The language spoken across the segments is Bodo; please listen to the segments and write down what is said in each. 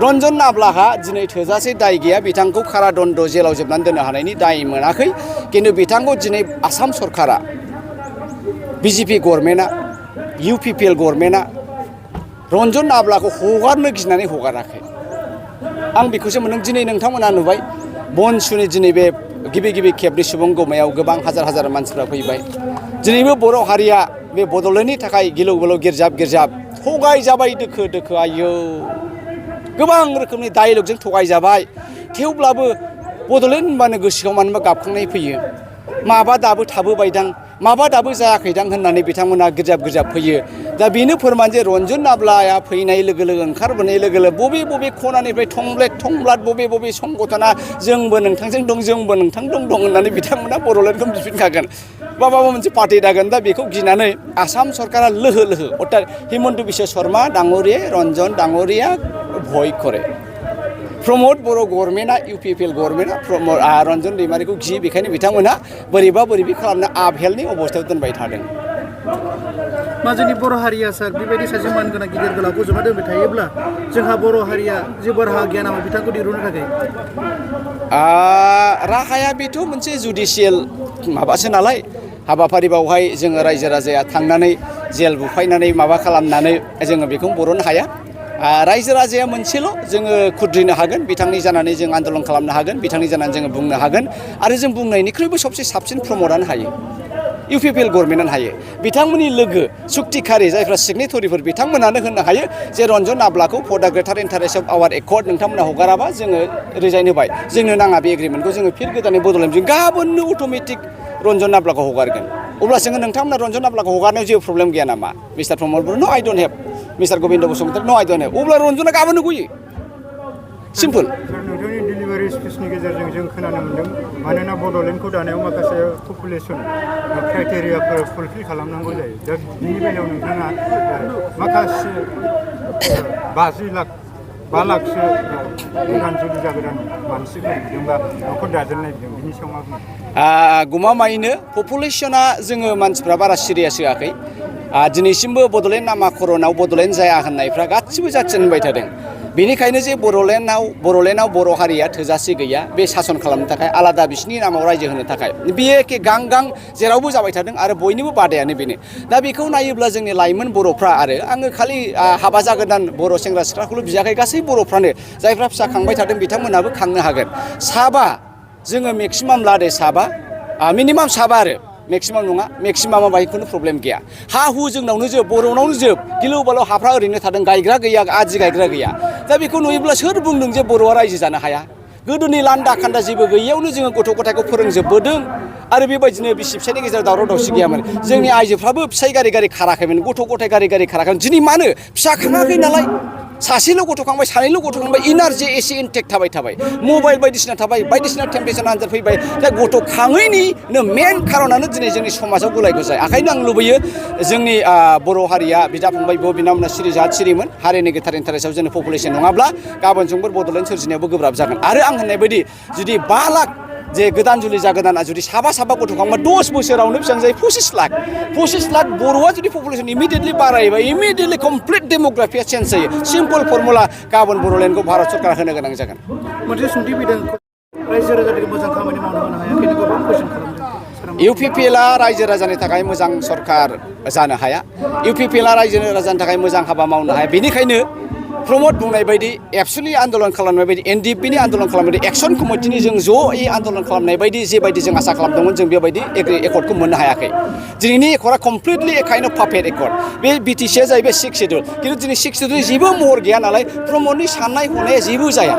रन्जन नाब्लाहा दिनै थोजासे दाय गैया बिथांखौ कारादन्ड जेलाव जोबनानै दोननो हानायनि दाय मोनाखै खिन्थु बिथांखौ दिनै आसाम सरकारा बिजेपि गभर्नमेन्टआ UPPL गभर्नमेन्टआ रन्जन नाब्लाखौ हगारनो गिनानै हगाराखै आं बेखौसो मोनदों दिनै नोंथांमोना नुबाय बनसुनि दिनै बे गिबि खेबनि सुबुं गमायाव गोबां हाजार मानसिफ्रा फैबाय दिनैबो बर' हारिया बे बड'लेण्डनि थाखाय गिलु गिलु गिर्जाब थगायजाबाय दोखो आयौ गोबां रोखोमनि डायलगजों थगायजाबाय थेवब्लाबो बड'लेण्ड होनबानो गोसोआव मानोबा गाबखांनाय फैयो माबा दाबो थाबोबायदां माबा दाबो जायाखैदां होननानै बिथांमोना गिर्जाब फैयो दा बेनो फोरमान जे रन्जन नाब्लाया फैनाय लोगो ओंखारबोनाय लोगो बबे खनानिफ्राय थंब्लाट बबे संगठना जोंबो नोंथांजों दं जोंबो नोंथांजों दं होननानै बिथांमोना बड'लेण्डखौ बिफिनखागोन बा माबा मोनसे पार्टि दागोन दा बेखौ गिनानै आसाम सरकारा लोहो अर्थात हिमन्त बिश्व शर्मा डाङरिया रन्जन डाङरिया भय करे प्रमोद बर' गभर्नमेन्टआ UPPL गभर्नमेन्टआ रन्जन दैमारिखौ गियो बेखायनो बिथांमोना बोरैबा खालामनो आबहेलनि अबस्थायाव दोनबाय थादों मा जोंनि बर' हारिया सार बेबायदि सासे मानगोनां गिदिर गोलावखौ जमा दोनबाय थायोब्ला जोंहा बर' हारिया जेबो राहा गैया नामा बिथांखौ दिरुननो थाखाय राहाया बेथ' मोनसे जुडिसियेल माबासो नालाय हाबाफारि बावहाय जोङो रायजो राजाया थांनानै जेल बुफायनानै माबा खालामनानै जोङो बेखौ बरननो हाया रायजो राजाया मोनसेल' जोङो खुद्रिनो हागोन बिथांनि जानानै जों आन्दलन खालामनो हागोन बिथांनि जानानै जोङो बुंनो हागोन आरो जों बुंनायनिख्रुइबो सबसे साबसिन प्रमोदानो हायो UPPL गभर्नमेन्टआनो हायो बिथांमोननि लोगो सुक्तिखारि जायफ्रा सिगनेटरिफोर बिथांमोनानो होननो हायो जे रन्जन नाब्लाखौ फर दा ग्रेटार इन्टारेस्ट अफ आवार एकर्ड नोंथांमोना हगाराबा जोङो रिजाइन होबाय जोंनो नाङा बे एग्रिमेन्टखौ जोङो फिन गोदानै बदलायनोसै गाबोननो अट'मेटिक रन्जन नाब्लाखौ हगारगोन अब्ला जोङो नोंथांमोना रन्जन नाब्लाखौ हगारनायाव जेबो प्रब्लेम गैया नामा mister Pramod Boro' no I don't have mister Gobinda Basumatary no I don't have अब्ला रन्जना गाबोननो गयो सिम्पल नोंथांनि डिलिभारि स्पिचनि गेजेरजों जों खोनानो मोन्दों मानोना बड'लेण्डखौ दानायाव माखासे पपुलेसन क्राइटेरियाफोर फुलफिल खालामनांगौ जायो दा बिनि बेलायाव नोंथाङा माखासे 5 लाखसो गोदान जुलि जागोदान मानसिफोर बिदोंबा न'खर दाजेननाय बिदों बिनि सायाव मा बुङो गमामायैनो पपुलेसना जोङो मानसिफ्रा बारा सिरियास होआखै दिनैसिमबो बड'लेण्ड नामाकरनाव बड'लेण्ड जाया होननायफ्रा गासिबो जाथियानो होनबाय थादों बेनिखायनो जे बड'लेण्डआव बर' हारिया थोजासे गैया बे सासन खालामनो थाखाय आलादा बिसिनि नामाव रायजो होनो थाखाय बियो एखे गां जेरावबो जाबाय थादों आरो बयनिबो बादायानो बेनो दा बेखौ नायोब्ला जोंनि लाइमोन बर'फ्रा आरो आङो खालि हाबा जागोदान बर' सेंग्रा सिख्लाखौल' बियाखै गासै बर'फ्रानो जायफ्रा फिसा खांबाय थादों बिथांमोनाबो खांनो हागोन साबा जोङो मेक्सिमाम लादे साबा मिनिमाम साबा आरो मेक्सिमाम नङा मेक्सिमामा बाहाय खुनु प्रब्लेम गैया हा हु जोंनावनो जोब बर'नावनो जोब गिलु बालु हाफ्रा ओरैनो थादों गायग्रा गैया आदि गायग्रा गैया दा बेखौ नुयोब्ला सोर बुंदों जे बर'आ रायजो जानो हाया गोदोनि लान्दा खान्दा जेबो गैयैयावनो जोङो गथ' गथायखौ फोरोंजोबबोदों आरो बेबायदिनो बिसि फिसायनि गेजेराव दावराव दावसि गैयामोन जोंनि आइजोफ्राबो फिसाय गारि खाराखैमोन गथ' गथाय गारि खाराखैमोन दिनै मानो फिसा खाङाखै नालाय सासेल' गथ' खांबाय सानैल' गथ' खांबाय इनार्जि एसे इनटेक थाबाय मबाइल बायदिसिना थाबाय बायदिसिना टेम्पारेचार आनजाद फैबाय दा गथ' खाङैनिनो मेन खारनानो दिनै जोंनि समाजाव गुलाय गुजाय ओंखायनो आं लुबैयो जोंनि बर' हारिया बिदा फंबाय बिनामोना सिरिजाद सिरिमोन हारिनि गोथार इन्टारेस्टआव जोंनि पपुलेसन नङाब्ला गाबोन जोंबो बड'लेण्ड सोरजिनायावबो गोब्राब जागोन आरो आं होननाय बायदि जुदि 5 लाख जे गोदान जुलि जागोदाना जुदि साबा गथ' खांबा 10 बोसोरावनो बेसेबां जायो 25 लाख बर'आ जुदि पपुलेसन इमिडियेटलि बारायोबा इमिडियेटलि कमप्लिट डेम'ग्राफिया चेन्ज जायो सिम्पल फर्मुला गाबोन बड'लेण्डखौ भारत सरकारा होनो गोनां जागोन मोनसे सोंथि फैदों रायजो राजानि मोजां खामानि मावनो होनो हायाखै गोबां कुइसन खालामदों UPPLआ रायजो राजानि थाखाय मोजां सरकार जानो हाया UPPLआ रायजो राजानि थाखाय मोजां हाबा मावनो हाया बेनिखायनो प्रमोद बुंनाय बायदि एबसुलि आन्दलन खालामनाय बायदि NDPनि आन्दलन खालामनाय बायदि एक्सन कमिटिनि जों ज'यै आन्दलन खालामनाय बायदि जेबायदि जों आसा खालामदोंमोन जों बेबायदि एकर्डखौ मोननो हायाखै दिनैनि एकर्डआ completely a kind of puppet accord बे BTCआ जाहैबाय 6 शेड्युल खिन्थु दिनै 6 शेड्युलनि जेबो महर गैया नालाय प्रमोदनि साननाय हनाया जेबो जाया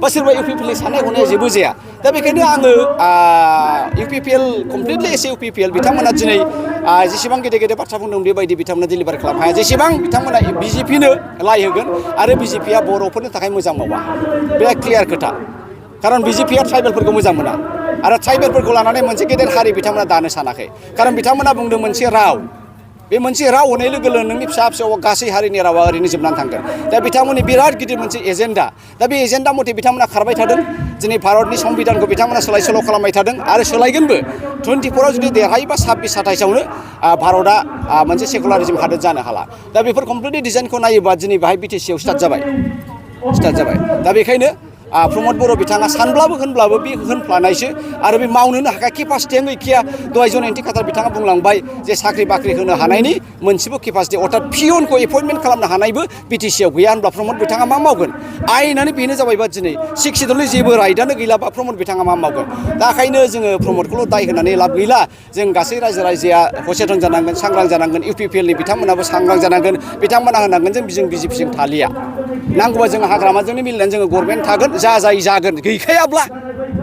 बा सोरबा UPPLनि साननाय हनाया जेबो जाया दा बेखायनो आङो UPPL कमप्लिटलि एस UPPL बिथांमोना दिनै जेसेबां गेदेर बाथ्रा बुंदों बेबायदि बिथांमोना डिलिभार खालामनो हाया जेसेबां बिथांमोना BJPनो लाय होगोन आरो BJPआ बर'फोरनि थाखाय मोजां मावा बे क्लियार खोथा खारन BJPआ ट्राइबेलफोरखौ मोजां मोना आरो ट्राइबेलफोरखौ लानानै मोनसे गेदेर हारि बिथांमोना दानो सानाखै खारन बिथांमोना बुंदों मोनसे राव बे मोनसे राव होनाय लोगो लोगो नोंनि फिसा गासै हारिनि रावा ओरैनो जोबनानै थांगोन दा बिथांमोननि बिराद गिदिर मोनसे एजेन्डा दा बे एजेन्डा मथे बिथांमोना खारबाय थादों दिनै भारतनि संबिधानखौ बिथांमोना सोलाय सोल' खालामबाय थादों आरो सोलायगोनबो 24आव जुदि देरहायोबा 26-27आवनो भारतआ मोनसे सेकुलारिज्म हादोर जानो हाला दा बेफोर कमप्लिटलि डिजाइनखौ नायोबा दिनै बाहाय BTCआव स्टार्ट जाबाय स्टार्ट जाबाय दा बेखायनो प्रमद बर' बिथाङा सानब्लाबो होनब्लाबो बे होनफ्लानायसो आरो बे मावनोनो हाखाया केपासिटियानो गैखाया दहाय जयन्ति खातार बिथाङा बुंलांबाय जे साख्रि बाख्रि होनो हानायनि मोनसेबो केपासिटि अर्थात पियनखौ एपइन्टमेन्ट खालामनो हानायबो बिटिसिआव गैया होनब्ला प्रमद बिथाङा मा मावगोन आयेनानो बेनो जाबायबा दिनै सिक्स सिडुलनि जेबो राइटआनो गैलाबा प्रमद बिथाङा मा मावगोन दा ओंखायनो जोङो प्रमदखौल' दाय होनानै लाब गैला जों गासै रायजो राजाया सचेतन जानांगोन सांग्रां जानांगोन इउपिपिएलनि बिथांमोनाबो सांग्रां जानांगोन बिथांमोना होनांगोन जों बिजेपिजों थालिया नांगौबा जोङो हाग्रामाजोंनो मिलायनानै जोङो गभर्नमेन्ट थागोन जा जाय जागोन गैखायाब्ला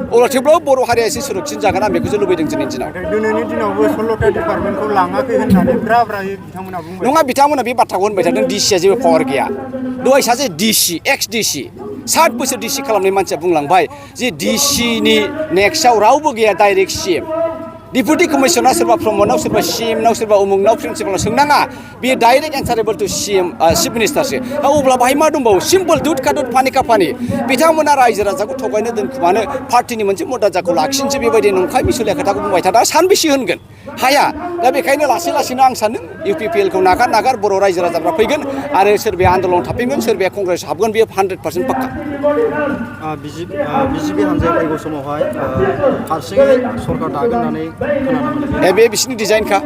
अब्ला थेवब्लाबो बर' हारिया एसे सुरक्षित जागोन आं बेखौसो लुबैदों दिनैनि दिनाव दिनैनि दिनावबो 16ता डिपार्टमेन्टखौ लाङाखै होननानै ब्रा ब्रायै बिथांमोना बुंबाय नङा बिथांमोना बे बाथ्राखौ होनबाय थादों डिसिया जेबो पावार गैया दहाय सासे डिसि एक्स डिसि 60 बोसोर डिसि खालामनाय मानसिया बुंलांबाय जे डिसिनि नेक्स्टआव रावबो गैया डाइरेक्ट सिएम डिपुटि कमिशनार सोरबा प्रमदनाव सोरबा सिएमनाव सोरबा उमुगनाव प्रिन्सिपालाव सोंनाङा बेयो डाइरेक्ट एन्सारेबल टु सिएम चिफ मिनिस्टारसो अब्ला बाहाय मा दंबावो सिम्पल दुध का दुध पानि का पानि बिथांमोना रायजो राजाखौ थगायनो दोनखुमानो पार्टिनि मोनसे मर्यादाखौ लाखिनोसो बेबायदि नंखाय मिसलिया खोथाखौ बुंबाय थादों सानबेसे होनगोन हाया दा बेखायनो लासै लासैनो आं सान्दों इउपिपिएलखौ नागार बर' रायजो राजाफ्रा फैगोन आरो सोरबाया आन्दोलन थाफैगोन सोरबाया कंग्रेस हाबगोन बेयो 100% पाक्का बिजेपि हान्जाया फैगौ समावहाय हारसिङै सरकार दागोन होननानै बे बिसिनि डिजाइनखा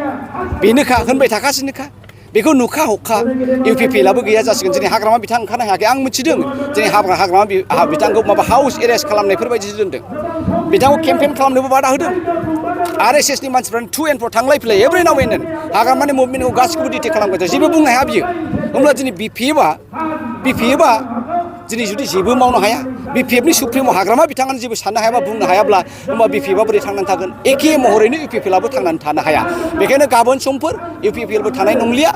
बेनोखा होनबाय थाखासिनोखा बेखौ नुखा हखा इउपिपिएलआबो गैया जासिगोन दिनै हाग्रामा बिथां ओंखारनो हायाखै आं मिथिदों दिनै हाग्रामा बिथांखौ माबा हाउस एरेस्ट खालामनायफोरबायदिसो दोनदों बिथांखौ केम्पेइन खालामनोबो बादा होदों RSSनि मानसिफ्रानो टु एन्ड फ्र थांलाय फैलाय एभ्रि नाउ एन्ड देन हाग्रामानि मुभमेन्टखौ गासिखौबो डिटेक्ट खालामबाय जेबो बुंनो हाया बियो होमब्ला दिनै बिपिएफआ दिनै जुदि जेबो मावनो हाया बिपिएफनि सुप्रिमआव हाग्रामा बिथाङानो जेबो साननो हायाबा बुंनो हायाब्ला होमबा बिपिएफआ बोरै थांनानै थागोन एखे महरैनो इउपिपिएलआबो थांनानै थानो हाया बेखायनो गाबोन समफोर इउपिपिएलबो थानाय नंलिया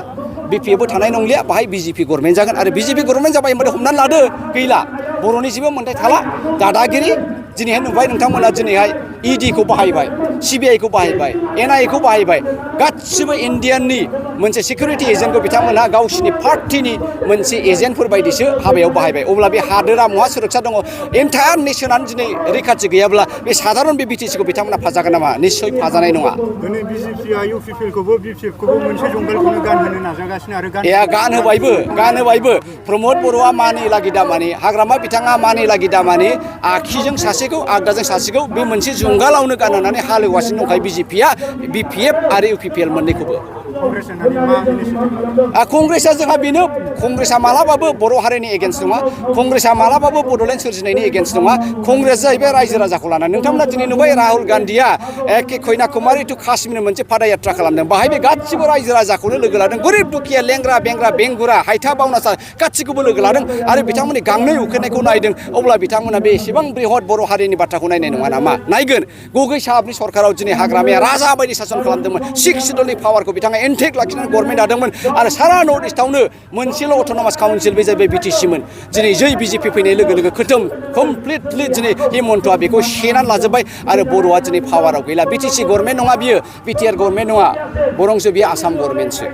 बिपिएफबो थानाय नंलिया बाहाय बिजेपि गभर्नमेन्ट जागोन आरो बिजेपि गभर्नमेन्ट जाबाय होनबाथाय हमनानै लादो गैला बर'नि जेबो मोन्थाय थाला दादागिरि दिनैहाय नुबाय नोंथांमोना दिनैहाय इडिखौ बाहायबाय सिबिआइखौ बाहायबाय एनआइएखौ बाहायबाय गासिबो इन्डियाननि मोनसे सिकिउरिटि एजेन्टखौ बिथांमोनहा गावसिनि पार्टिनि मोनसे एजेन्टफोर बायदिसो हाबायाव बाहायबाय अब्ला बे हादोरा महा सुरक्षा दङ एन्टायार नेसनानो दिनै रैखाथि गैयाब्ला बे साधारन बे बिटिसिखौ बिथांमोना फाजागोन नामा निस्सय फाजानाय नङा दिनै बिजेपिआ इउपिपिएलखौबो बिपिएफखौबो मोनसे जंगलखौनो गानहोनो नाजागासिनो आरो गानहोबायबो प्रमद बर'आ मानि लागि दामानि हाग्रामा बिथाङा मानि लागि दामानि आखिजों सासेखौ आगदाजों सासेखौ बे मोनसे जुंगालावनो गानहोनानै हालेवगासिनो दंखायो बिजेपिआ बिपिएफ आरो इउपिपिएल मोननैखौबो कंग्रेसआ जोंहा बेनो कंग्रेसआ मालाबाबो बर' हारिनि एगेन्स्ट नङा कंग्रेसआ मालाबाबो बड'लेण्ड सोरजिनायनि एगेन्स्ट नङा कंग्रेस जाहैबाय रायजो राजाखौ लानानै नोंथांमोना दिनै नुबाय राहुल गान्धीया एखे कन्याकुमारि टु काश्मीर मोनसे पादयात्रा खालामदों बाहाय बे गासिबो रायजो राजाखौनो लोगो लादों गरिब दुखिया लेंग्रा बेंग्रा बेंगुरा हायथा बावनासा गासिखौबो लोगो लादों आरो बिथांमोननि गांनाय उखैनायखौ नायदों अब्ला बिथांमोना बे एसेबां बृहत बर' हारिनि बाथ्राखौ नायनाय नङा नामा नायगोन गगै साहाबनि सरकाराव दिनै हाग्रामाया राजा बायदि सासन खालामदोंमोन सिक्स सिडुलनि पावारखौ बिथाङा एन्टेक लाखिनानै गभर्नमेन्ट दादोंमोन आरो सारा नर्थ इस्टआवनो मोनसेल' अट'नमास काउन्सिल बे जाहैबाय बिटिसिमोन दिनै जै बिजेपि फैनाय लोगो लोगो खोथोम कमप्लिटलि दिनै हिमन्तआ बेखौ सेनानै लाजोब्बाय आरो बर'आ दिनै पावाराव गैला बिटिसि गभर्नमेन्ट नङा बियो बिटिआर गभर्नमेन्ट नङा बरंसो बियो आसाम गभर्नमेन्टसो